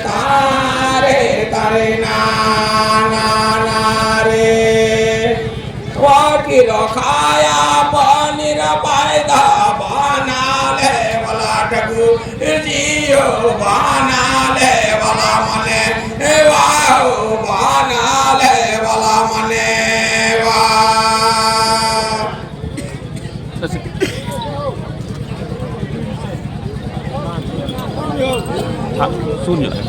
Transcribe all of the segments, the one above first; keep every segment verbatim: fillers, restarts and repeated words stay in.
ᱛᱟᱨᱮ ᱛᱟᱨᱮ ᱱᱟ ᱱᱟ ᱱᱟ ᱨᱮ᱾ ᱣᱟᱠᱤ ᱨᱚᱠᱷᱟᱭᱟ ᱯᱟᱱᱤᱨ ᱯᱟᱭᱫᱟ ᱵᱟᱱᱟᱞᱮ ᱵᱟᱞᱟ ᱴᱷᱟᱹᱠᱩᱨ ᱡᱤᱭᱳ ᱵᱟᱱᱟᱞᱮ ᱵᱟᱞᱟ ᱢᱟᱱᱮ ᱣᱟᱦᱩ ᱵᱟᱱᱟᱞᱮ ᱵᱟᱞᱟ ᱢᱟᱱᱮ ᱣᱟ᱾ ᱦᱟᱸᱜ ᱥᱩᱨ ᱧᱚᱜ ᱨᱮ᱾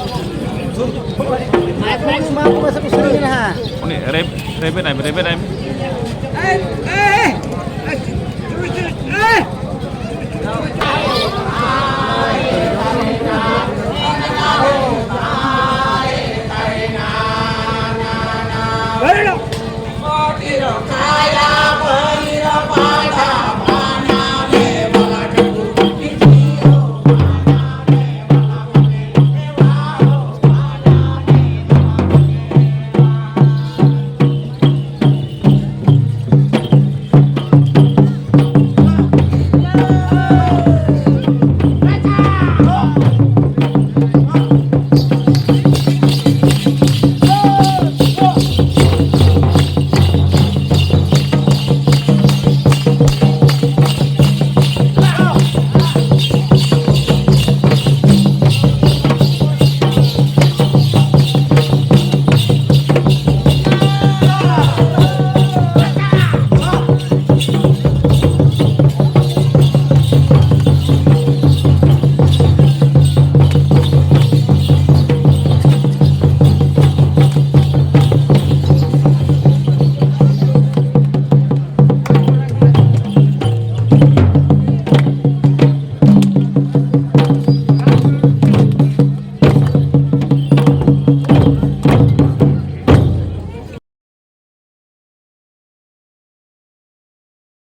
ᱢᱟᱭᱤᱠ, ᱢᱟᱭᱤᱠ ᱮᱢᱟ ᱠᱚ ᱢᱮᱥᱮ, ᱠᱚ ᱥᱩᱨ ᱧᱚᱜ ᱨᱮ ᱦᱟᱸᱜ᱾ ᱩᱱᱤ ᱨᱮᱵ-, ᱨᱮᱵᱮᱫ ᱟᱭ ᱢᱮ, ᱨᱮᱵᱮᱫ ᱟᱭ ᱢᱮ᱾